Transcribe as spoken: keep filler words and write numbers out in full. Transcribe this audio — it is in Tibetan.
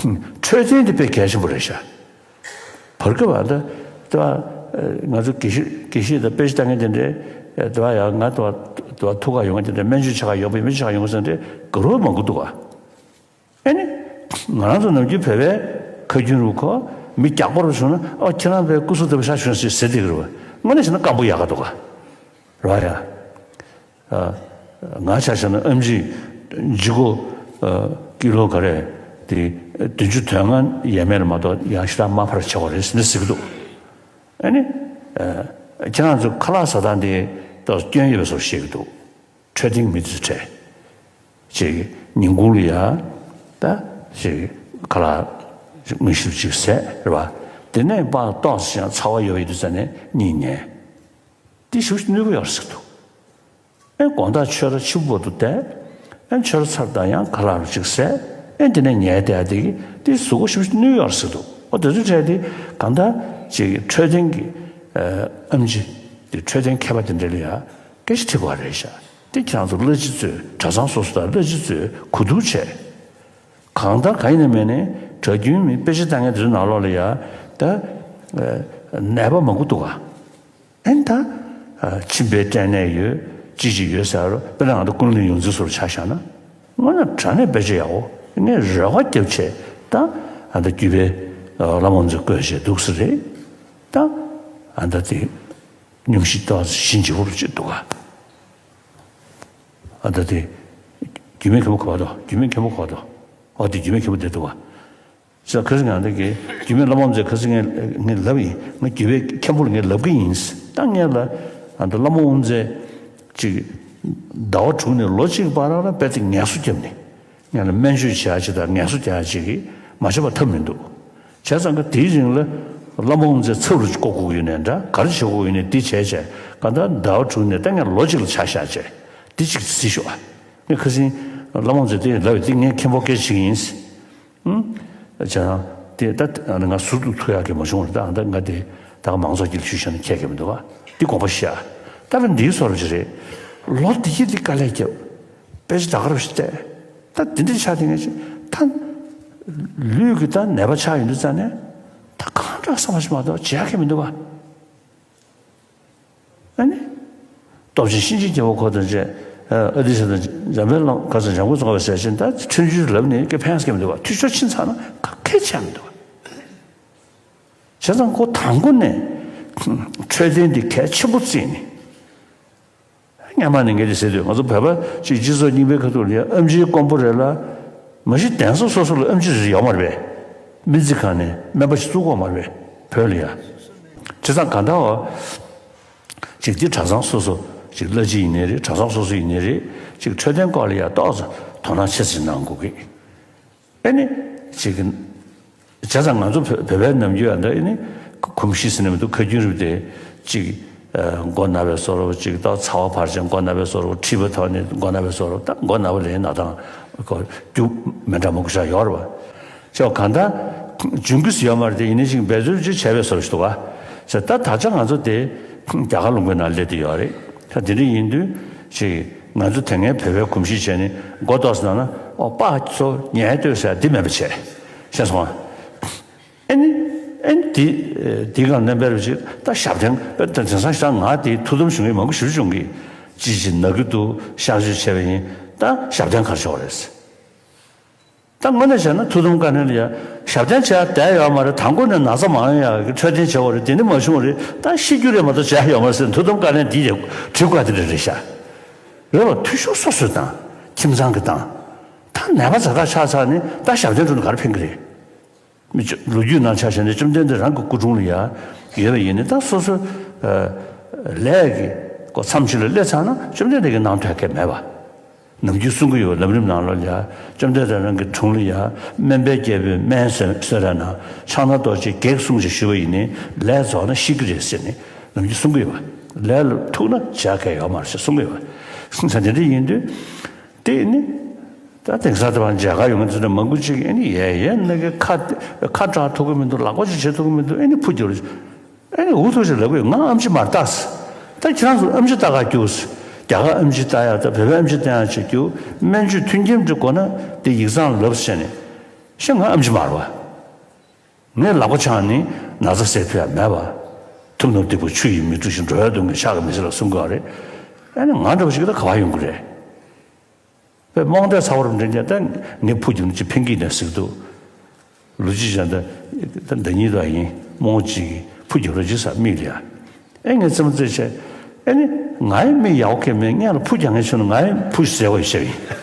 འཕྲོད་བསྟེན་དེ་དཔེ་གལ་ཆེན་པོ་རེད་ཤག་བར་སྐབས་ཨ་ད་ད་ང་ཚོ་དགེ་བཤེས་དགེ་བཤེས་དང་དཔེ་ཆ་ལྟ་མཁན་དེ་འདྲས་ད་ཡང་ང་ད་ད་ཐུག་ག་ཡོང་མཁན་དེ་འདྲས་སྨན་བཅོས་བྱེད་ག་ཡོང་པས་སྨན་བཅོས་བྱེད་ག་ཡོང་ཟེར་འདྲས་དགའ་རབ་མང་པོ་འདུག་ག་ཨ་ནི། ང་རང་ཚོ་ནམ་རྒྱུན་བོད་པའི་ཁ་རྒྱུན་རུ་ཁོ་མི་རྒྱགས་པ་རུ་བྱུང་ན་ཨོ་ཁྱེད་རང་བོད་སྐུ་གཟུགས་ལྟ་བུ་ཤ་བྱུང་ཞེས་ཟེར་དེ་གི་རུ་བ་དངོས་གནས་བྱས་ན་སྐམ་པོ་ཡག་ག་འདུག་ག་ར་ཡ། ང་ཆ་བཞག་ན་ཨེམ་ཆི་ལྗིད་ཁོག་ཀི་ལོ་ག་རེ་དེ་བདུན་ཅུ་དོན་ལྔ་ཡས་མས་ལ་མ་གཏོགས་ཡང་ཞེ་དྲག་དམའ་འཕར་ཆེ་བ་རེད་ཟེར་ནས་ཟེར་གི་འདུག་ཨ་ནི། ཁྱེད་རང་ཚོ་ཁ་ལག་ཟ་སྟངས་དེ་ཏོག་སྐྱོན་ཡོད་པའི་བཟོ་བཤད་གི་འདུག་འཕྲོད་བསྟེན་མི་དེ་ཚོ་ཁྲལ། ཅིག་ཉིན་གུང་ལ་ཡ་ད་ཅིག་ཁ་ལག་དངོས་གཞི་ཅིག་ཟས་རེད་བ། དེ་ནས་པགས་ཏོག་ཙམ་ཡང་ཚ་བ་ཡོད་པ་ཡིན་དུས་ཙ་ནས་གཉིད་ཉལ། དེ་ཞེ་པོ་ནུས་པ་ཡོད་རེད་ཟེར་གི་འདུག་ཨེ་དགོང་དག་ཆོས་ར་ཕྱི་པོ་བར་དུ་བསྡད། ཨེ་ཆོས་ར་ཚར་དང་ཡང་ཁ་ལག་རུ་ཅིག་ཟས། ཨེ་དེ་ནས་ཉལ་བསྡད་དེ་གི་དེ་གཟུགས་པོ་ཞེ་པོ་ནུས་ཡོད་རེད་ཟེར་གི་འདུག་ཨོ་དེ་ཚོའི་གྲས་དེ་གང་ལྟར་ཅིག་འཕྲོད་བསྟེན་གྱི་ཨེམ་ཆི་དེ་འཕྲོད་བསྟེན་མཁས་པ་དེ་འདྲ་ལ་ཡ་སྐད་ཆ་དྲི་དགོས་རེད་ཤག་དེ་ཁྱེད་རང་ཚོ་གླ་སྤྱི་གཙོས་གྲྭ་ཚང་སོ་སོ་དང་གླ་སྤྱི་གཙོས་གོ་བསྡུར་བྱས། གང་ལྟར་གང་ཡིན་ནའི་མིན་ནའི་གྲྭ་རྒྱུན་མི་དཔེ་ཆ་ལྟ་མཁན་དེ་ཚོའི་ནང་ལོགས་ལ་ཡ་ད་ནད་པ་མང་པོ་འདུག་ག་ཨེ་ད་མཆིན་པའི་སྐྲན་ནད་ཡོད་ཅི་ཅི་ཡོད་ཟེར་རོ། དཔེར་ན་ང་ཚོ་ཀུན་གླེང་ཡོངས་འཛིན་སོགས་ཆ་བཞག་ན་དངོས་གནས་དྲང་གནས་དཔེ་ཆ་ཡག་པོ་ངས་རེ་བ་བརྒྱབ་བྱས་ད་ཨ་ད་རྒྱུད་པའི་བླ་མ་ཚོས་བཀོད་བྱས་འདུག་ས་རེད། ད་ཨ་ད་དེ། སྙུང་གཞི་ཏོག་ཙམ་ཞིམ་ལྗིད་པོ་ཅིག་འདུག་ག་ཨ་ད་དེ། རྒྱུད་སྨད་མཁན་པོ་ག་པར་འདུག་རྒྱུད་སྨད་མཁན་པོ་ག་པར་འདུག་ཨོ་དེ་རྒྱུད་སྨད་མཁན་པོ་དེ་འདུག་ག་ས་ཁ་སང་ང་འདི་གི་རྒྱུད་སྨད་བླ་མ་མཛད་ཁ་སང་ངས་ངས་ལབ་ཡིན། ང་རྒྱུད་སྨད་མཁན་པོ་ལ་ངས་ལབ་གི་ཡིན། ད་ངས་ལ་ཨ་ད་བླ་མ་དབུ་མཛད་ཅིག་ཟླ་བ་དྲུག་ནས་ལོ་གཅིག་བར་ལ་དཔེ་དེ་ངལ་གསོ་བརྒྱབ་ནས། ང་ལ་སྨན་བཅོས་བྱེད་ཡག་ཅིག་དང་ངལ་གསོ་རྒྱག་ཡག་ཅིག་གིས་མ་བྱས་པ་ཐབས་མི་འདུག་བྱས་ཙང་ཀ་དེའི་རིང་ལ་བླ་མ་དབུ་མཛད་ཚབ་རུ་བསྐོ་དགོས་ཀྱི་ཡོད་ནའི་འདྲ། ག་རེ་བྱེད་དགོས་ཀྱི་ཡོད་ནའི་འདི་བྱས་བྱས་ག་ད་ཟླ་བ་དྲུག་ནས་ད་ངས་ལོ་གཅིག་ལ་ཆ་བཞག་བྱས་འདི་གཅིག་གཟིགས་ཤོག་ཨ་ངས་ཁ་སང་བླ་མ་དབུ་མཛད་དེ་ལབ་ཡོད། འདི་ངས་མཁན་པོ་སྐད་ཆ་བྱེད་ཀྱི་ཡིན། ཨུམ། བྱས་ཙང་དེ་ད་ང་ཟུར་དུ་ཐུག་ཡག་གི་མ་བྱུང་བ་རེད། ད་ད་ང་དེ་ད་ག་མང་ཚོགས་ཀྱི་ལ་ཞུས་བཞག་ན་ཁྱད་ག་མི་འདུག་བ། འདི་དགོངས་པ་བཞེས་ཨ། ད་ཕན་འདིའི་སོར་ཅིག་རེད། ལོ་འདི་གི་འདི་དཀའ་ལས་བརྒྱབ། དཔེ་ཆ་ད་ག་རབ་ཞིག་བལྟས། ད་འདི་འདྲ་ཆགས་དེ་ངས་ཅི་ད། ལུས་ཀྱི་ད་ནད་པ་ཆགས་ཡོང་དུས་ཙང་ནས་ད་གང་འདྲ་བསམ་པ་ཞིག་མ་གཏོགས་བྱེད་ཡག་གི་མི་འདུག་བ། ཨ་ནི། སྟོབས་ཆེན་གཤིན་རྗེ་རྒྱལ་པོ་འཁོར་དང་བཅས། ཨ་ཏི་ཤ་དང་འཇམ་དཔལ་གླང་ག་ཚོད་འཇམ་མགོན་ཙོང་ཁ་པ་ཟེར་ཅིང་ད་ཁྲིམས་གཅོད་ལབ་ནས་ཀྱི་ཕན་སྐྱེ་མི་འདུག་བ། འཐུས་ཤོར་ཕྱིན་ཚར་ན་ག་གེ་ཆགས་མི་འདུག་བ། བྱས་ཙང་ཁོ་དང་པོ་ནས་འཕྲོད་བསྟེན་འདི་གལ་ཆེན་པོ་བརྩིས་ནས། སྔོན་མ་ནས་ངས་འདི་ཟེར་དུས་ང་ཚོ་བོད་པ་ཅིག་སྤྱི་ཚོགས་རྙིང་པའི་ཁ་ཐུག་ལ་ཡང་ཨེམ་ཆིའི་དཀོན་པོ་རེད་ལ། མ་གཞི་གདན་ས་སོ་སོ་ལ་ཨེམ་ཆི་རེ་རེ་ཡོད་མ་རེད་པས། སྨན་རྩིས་ཁང་ནས་སྨན་པ་ཞིག་བཙུགས་ཡོད་མ་རེད་པས་བོད་ལ་ཡ། བྱས་ཙང་གང་ལྟར་བ། ཅིག་འདི་གྲྭ་ཚང་སོ་སོ་ཅིག་བླ་སྤྱི་ཡིན་ནའི་རེད། གྲྭ་ཚང་སོ་སོ་ཡིན་ནའི་རེད། ཅིག་འཕྲོད་བསྟེན་སྐོར་ལ་ཡ་ཏོག་ཙམ་དོ་སྣང་ཆེ་ཙམ་གནང་དགོས་ཀི། ཨེ་ནི། ཅིག་བྱས་ཙང་ང་ཚོ་བོད་བོད་པའི་ནམ་རྒྱུན་ཨ་འདྲ་ཨེ་ནི། གོམས་གཤིས་ཟེར་ནས་མི་འདུག་ཁ་རྒྱུན་རིམ་དེ་ཅིག་མགོ་ན་བའི་བཟོ་འདྲ་ཅིག་ད་ཚ་བ་འཕར་ཅིང་མགོ་ན་བའི་བཟོ་འདྲ། མཁྲིས་པ་ཐོག་ནས་མགོ་ན་བའི་བཟོ་འདྲ། ད་མགོ་ན་བ་ལས་ན་ཐང་ཁོ་རྒྱུ་མི་འདྲ་མང་པོ་ཞིག་ཡོད་རེད་བ། ཅེས་གང་ལྟར་འབྱུང་གི་ཡོད་མ་རེད་དེ། ཡིན་ནའི་ཅིག་འབད་རྩོལ་ཅིག་བྱས་པའི་བཟོ་འདྲ་ཞིག་འདུག་ག་ཅེས་ད་ད་ཆ་ང་ཚོ་དེ་རྒྱ་གར་ལུང་པའི་ནང་སླེབས་བསྡད་ཡོད་རེད། ད་དེ་འདྲ་ཡིན་དུས་ཅིག་ང་ཚོ་དེ་སྔའི་བོད་པའི་གོམས་གཤིས་བྱས་ནས་མགོ་ཏོག་ཙམ་ན་ན་ཨོ་པ་ཚོ་ཉལ་སྡོད་ཟེར་འདི་མེད་པ་བྱས། ཤེས་སོང་ཨ། ཨེ་ནི། ཨེ་ནི་འདི་འདི་གང་རྣམ་པར་ཅིག་ད་ཞབས་བརྟན་པའི་ད་དེང་སང་ཞག་ང་དེ་ཐུགས་དམ་བཞུགས་མཁན་མང་པོ་ཞེ་པོ་བྱུང་གི། ཅི་ཅི་ན་གི་འདུག་གཤག་བཅོས་བྱས་པ་ཡིན། ད་ཞབས་བརྟན་ག་རེ་བྱེད་པ་རེད། ད་དངོས་གནས་བྱས་ན་ཐུགས་དམ་བཀའ་ལན་ལ་ཡ་ཞབས་བརྟན་བྱས་བསྡད་ཡོད་མ་རེད། དང་པོ་ནས་ན་ཚ་མང་ཡག་གི་འཕྲོད་བསྟེན་བྱས་པ་རེད། དེ་ནི་མ་བྱུང་བ་རེད། ད་ཤི་རྒྱུ་རེད་མ་གཏོགས་བྱས་ཡོད་མ་རེད་ཟེར་ཐུགས་དམ་བཀའ་ལན་འདི་ཡང་དྲི་དགོས་དེ་འདྲ་རེད་ཤག་རེད་བ། འཐུས་ཤོར་སོ་སོས་བཏང་། ཁྱིམ་ཚང་གིས་བཏང་། ད་ནད་པ་ཛ་དྲག་ཆགས་ཚར་ནས་ད་ཞབས་བརྟན་བྱུང་ན་ག་རེ་ཕན་གི་རེད། མི་ལོ་རྒྱུས་ནང་ཆ་བཞག་ནས་བཅོམ་ལྡན་འདས་རང་གི་སྐུ་དྲུང་ལ་ཡ་ཡོད་པ་ཡིན་ནའི་ད་སོ་སོ་ལས་ཀྱི་མཚམས་ཤིག་ལ་སླེབས་ཚར་ན་བཅོམ་ལྡན་འདས་ཀྱིས་གནང་ཐུབ་མཁན་མེད་པ། ནམ་རྒྱུན་གསུང་གི་ཡོད། ལམ་རིམ་ནང་ལ་ཡ་བཅོམ་ལྡན་འདས་རང་གི་དྲུང་ལ་ཡ་སྨན་པའི་རྒྱལ་པོས་སྨན་གསོལ་གསོལ་རས་ནང་ཕྱག་ན་རྡོ་རྗེས་བགེགས་བསྲུང་ཞེས་ཞུ་བ་ཡིན་ནའི་ལས་རྫོགས་ན་ཤི་གི་རེད་ཟེར་ནས་ནམ་རྒྱུན་གསུང་གི་ཡོད་པ། ལས་ལ་ཐུག་ན་བྱ་གལ་ཡོད་མ་རེད་ཟེར་གསུང་གི་ཡོད་པ། ད་དེ་འདྲ་ཡིན་དུས། དེ་ནི། ད་དེང་སང་དེ་བར་མཇལ་ཁ་ཡོང་མཁན་ཚོ་ནི་མང་པོ་ཅིག་ཨེ་ནི་ཡས་ཡས་ན་གི་ཁ་ཁ་གྲག་ཐུབ་ཀྱི་མི་འདུག་ལག་པ་ཅིག་བྱེད་ཐུབ་ཀྱི་མི་འདུག་ཨེ་ནི་ཕུ་རྒྱུ་རེད། ཨེ་ནི་འུ་ཐུག་ཅིག་ལབ་གི་ཡོད། ང་ཨེམ་ཆི་མར་བཏགས། ད་ཁྱེད་རང་ཚོ་ཨེམ་ཆི་བཏགས་ག་རྒྱུགས། རྒྱ་གར་ཨེམ་ཆི་བཏགས་ཡག་དང་བོད་པའི་ཨེམ་ཆི་བཏགས་ཡག་བྱེད་རྒྱུ། སྨན་བཅོས་མཐུན་རྐྱེན་འདྲ་དགོས་ན་དེ་ཡིག་ཚང་ལབ་ཟེར་ནས། ཤ་ང་ཨམ་ཆི་མ་རེད་པ། ངས་ལག་པ་འཆང་ནི་ན་ཚ་སེལ་ཐུབ་ཡ་མེད་པ། ཐུབ་རྣམས་སྡིག་པ་ཆུ་ཡིས་མི་འཁྲུ་ཞིང་། འགྲོ་བའི་སྡུག་བསྔལ་ཕྱག་གིས་མི་སེལ་ལ་གསུང་གི་ཡོད་རེད། ཨ་ནི་ང་འདྲ་བ་ཞིག་ད་ག་པར་ཡོང་གི་རེད། པས་རྨོངས་དད་ཚ་བོར་འདྲེན་ཀྱང་ད་ངས་ཕུ་རྒྱབ་ནས་ཅིག་ཕན་གྱི་ནས་ཟེར་གི་འདུག་ལོ་གཅིག་ཅང་ད་ད་ཟླ་ཉིན་ལ་ཡིན་རྨོངས་ཅིག་གིས་ཕུ་རྒྱབ་ར་ཅིག་ཟ་མིག་ལ་ཡ། ཨེ་ངས་རྩེད་མོ་རྩེད་བྱས། ཨེ་ནི་ང་ཡི་མིག་ཡག་པོ་ཁེལ་མེད། ངས་ལ་ཕུ་རྒྱག་མཁན་བྱུང་ན་ང་ཡི་ཕུ་ཟེར་བ་ཡི་ཤ་ཡིན།